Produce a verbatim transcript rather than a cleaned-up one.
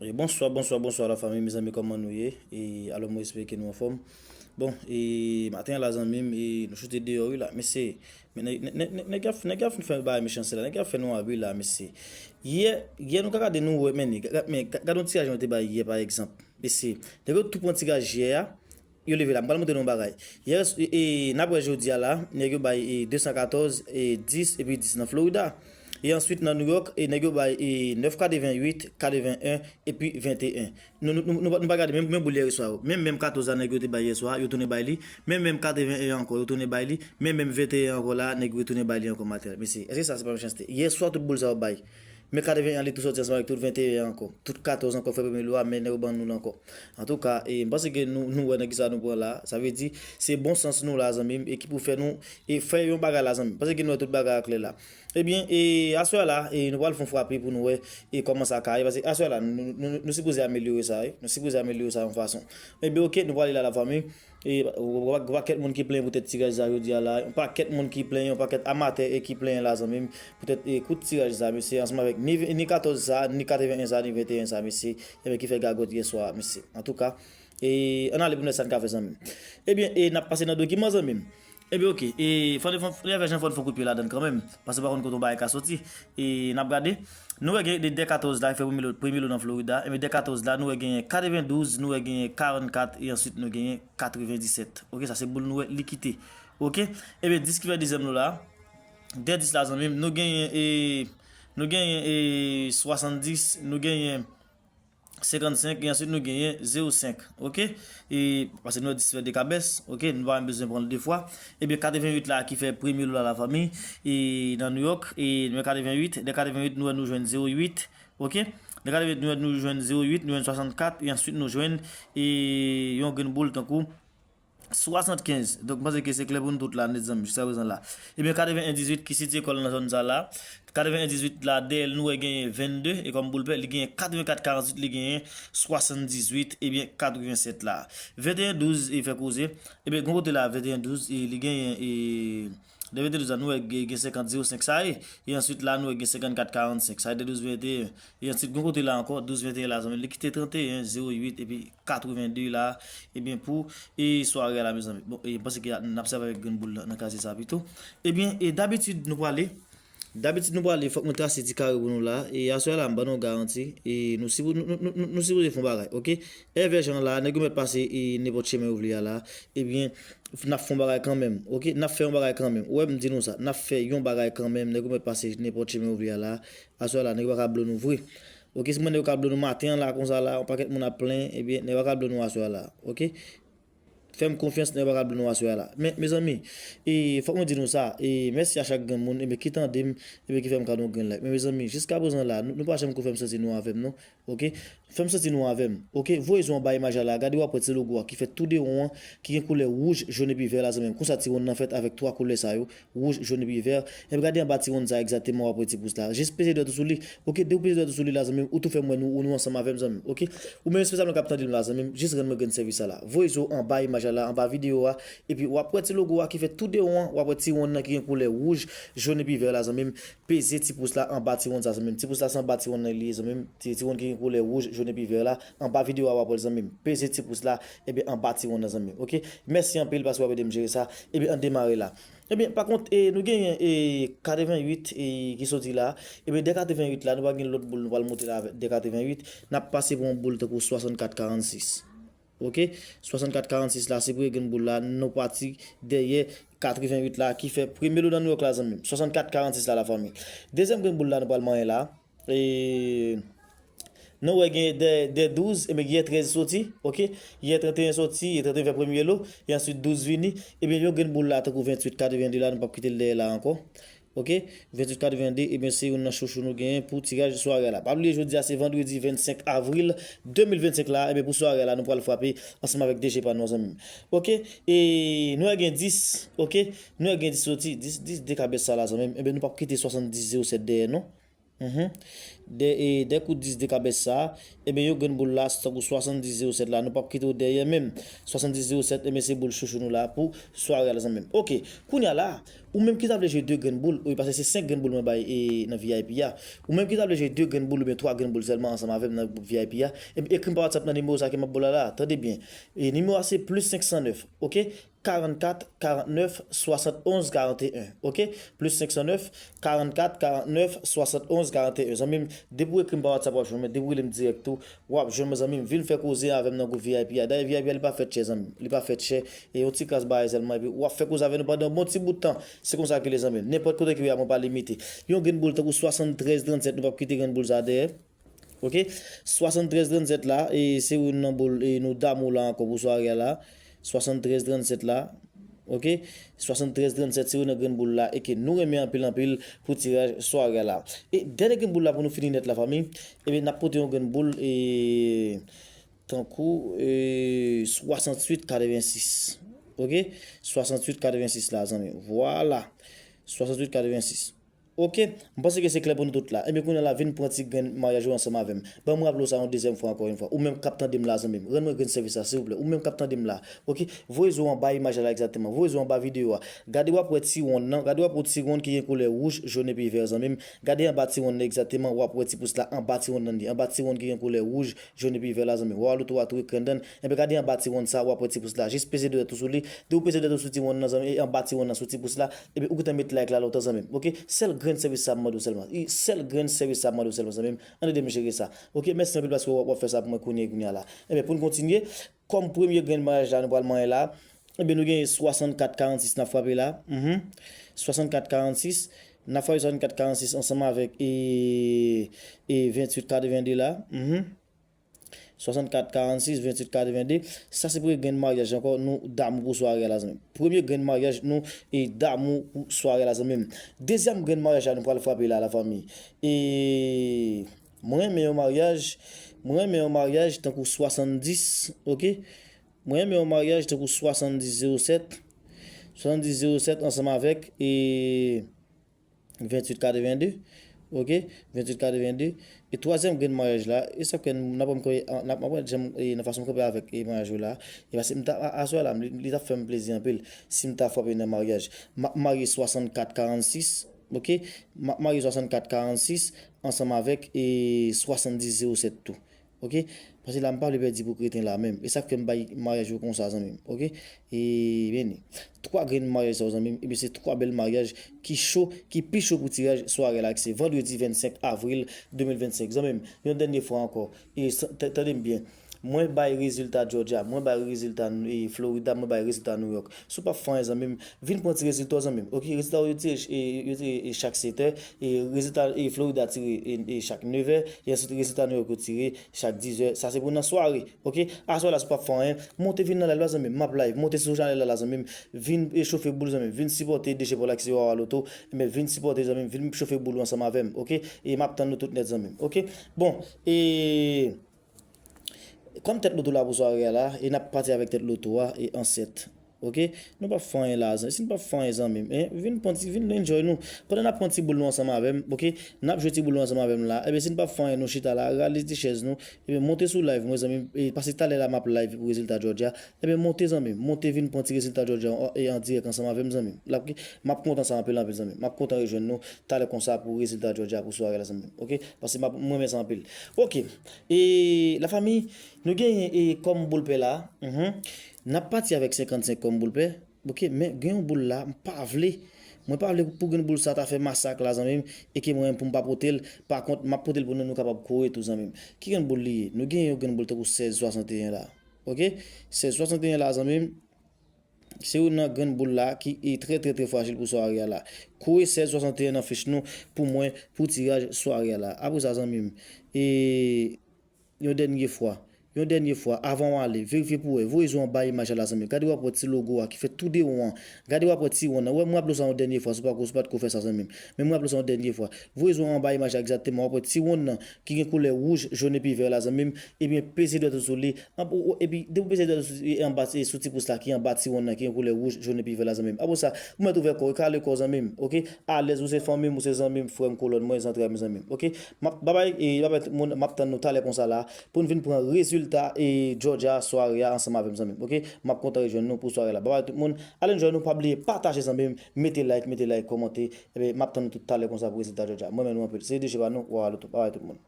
E bonswa, bonswa, bonswa la fanmi, mezanmi, kòman nou ye? E alò, mwen espere ke nou anfòm. Bon, e maten an la, zanmi m, e nou choute deyò wi la. Mesye, men nèg, nèg, nèg, nèg, nèg, nèg ap fin fè bagay mechanste la, nèg ap fè nou abi la, mesye. Yè, yè nou ka gade nou wè, men, men, gade yon tiraj mwen te bay yè, pa egzanp. Mesye, nèg yo tou pran tiraj yè a, yo leve la. M pral montre nou yon bagay. Yè, e, e, n ap wè jodi a la, nèg yo bay e, de san katòz, e, dis, epi dis nan Florida. E answit nan New York, e nèg yo bay e, nèf katrevenwit, katrevennen, epi venteyen. Nou, nou, nou, nou, nou pa gade menm, menm boul yè swa yo. Menm, menm katòz la, nèg yo te bay yè swa, yo tounen bay li. Menm, menm katrevennen ankò, yo tounen bay li. Menm, menm venteyen ankò la, nèg yo tounen bay li ankò maten. Mesye, èske sa se pa mechanste? Yè swa tout boul sa yo bay. Men katrevennen an li tou sòti ansanm avèk tout venteyen an ankò. Tout katòz ankò fè premye lo a, men nèg yo ban nou l ankò. Antouka, e, m panse ke nou, nou wè nan kisa nou pran la. Sa vle di, se bon sans nou la, zanmi m, e ki pou fè nou, e fè yon bagay la, zanmi m. M panse ke nou wè tout bagay a klè la. Ebyen, e, aswè a la, e, nou pral fè yon frape pou nou wè, e, kòman sa ka ye. Paske aswè a la, nou, nou, nou, nou sipoze amelyore sa, wi. Nou sipoze amelyore sa yon fason. Ebyen, oke, nou prale la, la fanmi. E, w-, w-, w-, pakèt moun ki plenyen poutèt tiraj sa jodi a la. Yon pakèt moun ki plenyen, yon pakèt amatè e ki plenyen la, zanmi m. Poutèt, e, kout tiraj sa, mesye, ansanm avèk ni, ni katòz sa, ni katrevennen sa, ni venteyen sa, mesye. Ebyen, ki fè gagòt yè swa, mesye. Antouka, e, ann ale pou n wè sa n ka fè, zanmi m. Ebyen, e, n ap pase nan dokiman, zanmi m. Ebyen, oke. E, fò n, fò n, fò n fè jan fò n fè kout pye ladann kanmenm. Paske pa konn kote yon bagay ka soti. E, n ap gade. Nou wè gen de, de katòz la, ki fè premye lo, premye lo nan Florida. Ebyen, de katòz la, nou wè genyen katrevendouz, nou wè genyen karannkat, e answit nou genyen katrevendisèt. Oke, sa se boul nou wè li kite. Oke? Ebyen, dis ki fè dezyèm lo la. De dis la, zanmi m, nou genyen, e, nou genyen, e, swasanndis, nou genyen senkannsenk, e answit nou genyen zewo senk. Oke? E, paske nou wè dis fè de kabès. Oke? Nou pa menm bezwen pran l de fwa. Ebyen, katrevenwit la ki fè premye lo la, la fanmi. E, nan New York, e, nou wè katrevenwit. De katrevenwit, nou wè nou jwenn zewo uit. Oke? De katrevenwit, nou wè nou jwenn zewo uit, nou jwenn swasannkat, e answit nou jwenn, e, yon grenn boul tankou swasannkenz. Donk, m panse ke se klè pou nou tout la, nèt, zanmi, jiska prezan la. Ebyen, katreven en dizwit ki sitiye kò l nan zòn sa la. Katreven en dizwit la, dèyè l, nou wè genyen vennde, e kòm boul pè, li genyen katrevenkat karannwit, li genyen swasanndizwit, ebyen, katrevensèt la. Venteyen douz, e fè koze. Ebyen, gon kote la, venteyen douz, e li genyen, e, de venteyen douz la, nou wè gen, gen senkant zewo senk sa ye. E answit la, nou wè gen senkannkat karannsenk. Sa ye de douz venteyen. E answit, gon kote la ankò, douz venteyen la, zanmi, li kite tranteyen, zewo uit, epi katrevende la, ebyen, pou, e, sware a la, mezanmi. Bon, e, m panse ke n ap sèvi avèk grenn boul nan, nan kazye sa pito. Ebyen, e, dabitid, nou prale. Dabitid, nou prale, fòk mwen trase ti kare pou nou la. E, aswè la, m ban nou garanti. E, nou sipo-, nou, nou, nou, nou, nou sipoze fè yon bagay, oke? Èvè jan la, nèg yo mèt pase, e, nenpòt chemen yo vle a la. Ebyen, n ap fè yon bagay kanmenm, oke? N ap fè yon bagay kanmenm. Ou wè, m di nou sa, n ap fè yon bagay kanmenm. Nèg yo mèt pase nenpòt chemen yo vle a la. Aswè la, nèg yo pa ka blo nou vre. Oke, si mwen nèg yo ka blo nou maten an la, konsa la, yon pakèt moun ap plenyen, ebyen, nèg yo pa ka blo nou aswè la, oke? Fè m konfyans, nèg yo pa ka blo nou aswè la. Men, mezanmi, e, fòk mwen di nou sa, e, mèsi a chak grenn moun, ebyen, ki tande m, ebyen, ki fè m kado yon grenn like. Men, mezanmi, jiska prezan la, nou, nou pa janm ko fè m santi nou avè m, non, oke? Fè m santi nou avè m, oke? Voye zo anba imaj la la, gade w ap wè ti logo a ki fè tou de won an, ki gen koulè wouj, jòn epi vè la, zanmi m. Konsa ti wonn nan fèt avèk twa koulè sa yo, wouj, jòn epi vè. Epi gade anba ti wonn sa egzakteman w ap wè ti pous la. Jis peze dwèt ou sou li. Oke, depi w peze dwèt ou sou li la, zanmi m, ou tou fè m wè nou, nou ansanm avè m, zanmi m. Oke? Ou menm espesyalman k ap tande m la, zanmi m, jis rann mwen grenn sèvis sa la. Voye zo anba imaj la la, anba videyo a, epi w ap wè ti logo a ki fè tou de won an, w ap wè ti wonn nan ki gen koulè wouj, jòn epi vè la, zanmi m. Peze ti pous la anba ti wonn sa, zanmi m. Ti pous la se anba ti wonn nan li ye, zanmi m. Ti, ti wonn ki gen koulè wouj, jòn epi vè la. Anba videyo a w ap wè l, zanmi m. Peze ti pous la, ebyen, anba ti wonn nan, zanmi m. Oke? Mèsi anpil paske w ap ede m jere sa. Ebyen, ann demare la. Ebyen, pa kont, e, nou genyen, e, katrevenwit, e, ki soti la. Ebyen, de katrevenwit la, nou pa gen lòt boul, nou pral monte la avèk de katrevenwit. N ap pase pou yon boul tankou swasannkat karannsis. Oke? Swasannkat karannsis la, se premye grenn boul la, nou pati dèyè katrevenwit la, ki fè premye lo nan Nouyòk la, zanmi m. Swasannkat karannsis la, lafanmi. Dezyèm grenn boul la, nou pral manyen la. E, nou wè gen de, de douz, ebyen, yè trèz soti, oke? Yè tranteyen soti, yè tranteyen fè premye lo, e answit douz vini. Ebyen, yon grenn boul la, tankou venntuit katrevende la, nou p ap kite l dèyè la ankò. Oke? Venntuit katrevende, ebyen, se youn nan chouchou nou genyen pou tiraj sware a la. Pa bliye, jodi a, se vandredi vennsenk avril de mil vennsenk la, ebyen, pou sware a la, nou pral frape ansanm avèk D J pa nou, zanmi m. Oke? E nou wè gen dis, oke? Nou wè gen dis soti, dis, dis de kabès sa la, zanmi m. Ebyen, nou p ap kite swasanndis zewo sèt dèyè, non. Mhm. De, e, de kout dis de kabès sa, ebyen, yon grenn boul la, tankou swasanndis zewo sèt la, nou p ap kite w dèyè menm. Swasanndis zewo sèt, ebyen, se boul chouchou nou la pou sware a la, zanmi m. Oke, kounye a la, ou menm ki ta vle jwe de grenn boul, wi, paske se senk grenn boul mwen bay e, nan V I P a. Ou menm ki ta vle jwe de grenn boul oubyen twa grenn boul sèlman ansanm avè m nan V I P a, ebyen, ekri m pa WhatsApp nan nimewo sa ke m ap ba w la la. Tande byen. E nimewo a se plis senk san nèf, oke? Karannkat, karannèf, swasannonz, karanteyen, oke? Plis senk san nèf, karannkat, karannèf, swasannonz, karanteyen. Zanmi m, depi w ekri m pa WhatsApp, w ap jwenn mwen. Depi w rele m dirèk tou, w ap jwenn mwen, zanmi m. Vin fè koze avè m nan gwoup V I P a. Dayè, V I P a, li pa fèt chè, zanmi m. Li pa fèt chè. E yon ti kras bagay sèlman. Epi, w ap fè koze avè nou pandan yon bon ti bout tan. Se konsa ke l ye, zanmi m. Nenpòt kote ke w ye a, mwen pa limite. Yon grenn boul tankou swasanntrèz trannsèt, nou p ap kite grenn boul sa a dèyè. Oke? Swasanntrèz trannsèt la, e se youn nan boul, e nou damou la ankò pou sware a la. Swasanntrèz trannsèt la. Oke? Swasanntrèz trannsèt, se youn nan grenn boul la, e ke nou renmen anpil, anpil pou tiraj sware a la. E dènye grenn boul la pou nou fini nèt la, fanmi. Ebyen, n ap pote yon grenn boul, e tankou, e swasannwit katrevensis. Oke? Swasannwit katrevensis la, zanmi. Vwala. Swasannwit katrevensis. Oke, m panse ke se klè pou nou tout la. Ebyen, kounye a la, vin pran ti grenn maryaj ou ansanm avè m. Ban m raple w sa yon dezyèm fwa, ankò yon fwa. Ou menm k ap tande m la, zanmi m, rann mwen grenn sèvis la, silvouplè. Ou menm k ap tande m la, oke? Voye zo w anba imaj la, la, egzakteman. Voye zo w anba videyo a. Gade, w ap wè ti wonn nan. Gade, w ap wè ti wonn ki gen koulè wouj, jòn epi vè, zanmi m. Gade anba ti wonn nan, egzakteman. W ap wè ti pous la anba ti wonn nan li. Anba ti wonn ki gen koulè wouj, jòn epi vè la, zanmi m. Wawa Loto a tou ekri anndan l. Enben, gade anba ti wonn sa, w ap wè ti pous la. Jis peze dwèt ou sou li. Depi w peze dwèt ou sou ti wonn nan, zanmi, e anba ti wonn nan, sou ti pous la, ebyen, ou gentan met like la lontan, zanmi m. Oke? Sèl grenn sèvis sa ap mande w sèlman. I, sèl grenn sèvis sa ap mande w sèlman, zanmi m. Ann ede m jere sa. Oke? Mèsi anpil paske w ap, w ap fè sa pou mwen kounye, kounye a la. Ebyen, pou n kontinye, kòm premye grenn maryaj la, nou pral manyen la. Ebyen, nou genyen swasannkat karannsis n ap frape la. Mhm. Swasannkat karannsis. N ap frape swasannkat karannsis ansanm avèk, e, e vennwit katrevende la. Mhm. Swasannkat karannsis, vennwit katrevende. Sa se premye grenn maryaj ankò nou damou pou sware a la, zanmi m. Premye grenn maryaj nou, e, damou pou sware a la, zanmi m. Dezyèm grenn maryaj la nou pral frape la, lafanmi. E mwen renmen yon maryaj, mwen renmen yon maryaj tankou swasanndis, oke? Mwen renmen yon maryaj tankou swasanndis zewo sèt. Swasanndis zewo sèt ansanm avèk, e, vennwit katrevende. Oke, vennwit katrevende. E twazyèm grenn maryaj la, e sa fè n ap wè m kanpe, n ap, n ap wè jan m, e, nan fason m kanpe avèk, e, maryaj yo la. E paske m ta, a, aswè la, li, li t ap fè m plezi anpil si m ta frape nan maryaj. M ap marye swasannkat karannsis, oke? M ap marye swasannkat karannsis ansanm avèk, e, swasanndis zewo sèt tou. Oke? Paske la, m pa vle pèdi pou kreten la menm. E sa k fè m bay maryaj yo konsa, zanmi m. Oke? E, byen, twa grenn maryaj sa yo, zanmi m, ebyen, se twa bèl maryaj ki cho, ki pi cho pou tiraj sware la, ki se vandredi vennsenk avril de mil vennsenk. Zanmi m, yon dènye fwa ankò, e, sa, ta-, tande m byen. Mwen bay rezilta Georgia, mwen bay rezilta, e, Florida, mwen bay rezilta New York. Si w p ap fè anyen, zanmi m, vin pran ti rezilta w, zanmi m. Oke, rezilta w yo tire, e, yo tire, e, chak sèt è, e, rezilta, e, Florida tire, e, e, chak nèf è, e answit rezilta New York yo tire chak diz è. Sa se pou nan sware, oke? Aswè la, si w p ap fè anyen, monte vin nan live la, zanmi m. M ap live, monte sou chanèl la, la, zanmi m. Vin, e, chofe boul, zanmi m. Vin sipòte D J Paul la ki se Wawa Loto. Ebyen, vin sipòte, zanmi m. Vin chofe boul ou ansanm avè m, oke? E m ap tann nou tout nèt, zanmi m, oke? Bon, e, kòm tèt loto la pou sware a la, e n ap pati avèk tèt loto a, e an sèt. Oke? Nou p ap fè anyen la, zanmi. Si n p ap fè anyen, zanmi m, en, vin pran ti, vin enjoy nou. Pandan n ap pran ti boul nou ansanm avè m, oke? N ap jwe ti boul nou ansanm avè m la. Ebyen, si n p ap fè anyen, nou chita la, rale ti chèz nou. Ebyen, monte sou live mwen, zanmi m. E, paske talè la, m ap live pou rezilta Georgia. Ebyen, monte, zanmi m. Monte vin pran ti rezilta Georgia an, e, an dirèk ansanm avè m, zanmi m. L ap, m ap kontan sa anpil, anpil, zanmi m. M ap kontan rejwenn nou talè konsa pou rezilta Georgia pou sware la, zanmi m. Oke? Paske m ap, mwen renmen sa anpil. Oke. E lafanmi, nou genyen, e, kòm boul pè la. Mhm. N ap pati avèk senkannsenk kòm boul pè. Oke, men gen yon boul la, m pa vle. Mwen pa vle pou grenn boul sa ta fè masak la, zanmi m, e ke mwen menm pou m pa pote l. Pa kont, m ap pote l pou nou, nou kapab kore tou, zanmi m. Ki grenn boul li ye? Nou genyen yon grenn boul tankou sèz swasanteyen la. Oke? Sèz swasanteyen la, zanmi m, se youn nan grenn boul la ki e trè, trè, trè frajil pou sware a la. Kore sèz swasanteyen nan fich nou pou mwen, pou tiraj sware a la. Apre sa, zanmi m, e yon dènye fwa, yon dènye fwa, avan w ale, verifye pou w wè. Voye zye w anba imaj la, la, zanmi m. Gade w ap wè ti logo a ki fèt tou de won an. Gade w ap wè ti won nan. Wè, mwen raple w sa yon dènye fwa, si w pa ko, si w pa t ko fè sa, zanmi m. Men mwen raple w sa yon dènye fwa. Voye zye w anba imaj la egzakteman, w ap wè ti won nan ki gen koulè wouj, jòn epi vè la, zanmi m. Ebyen, peze dwèt ou sou li. Anp, ou, ou, epi, depi w peze dwèt ou sou, e, anba, e, sou ti pous la ki anba ti won nan, ki gen koulè wouj, jòn epi vè la, zanmi m. Apre sa, ou mèt ouvè kò w, kale kò w, zanmi m, oke? Alèz, ou se fanmi m, ou se zanmi m, frè m, kolòn mwen, zantray m, zanmi m, oke? M ap, babay, e, babay tout moun, m ap tann nou talè konsa la, pou n vin pran rezilta, e, Georgia sware a ansanm avè m, zanmi m, oke? M ap kontan rejwenn nou pou sware la. Babay tout moun, ale n jwenn nou, pa bliye pataje, zanmi m, mete like, mete like, kòmante, ebyen, m ap tann nou tout talè konsa pou rezilta Georgia. Mwen renmen nou anpil. Se D J pa nou, Wawa Loto. Babay tout moun.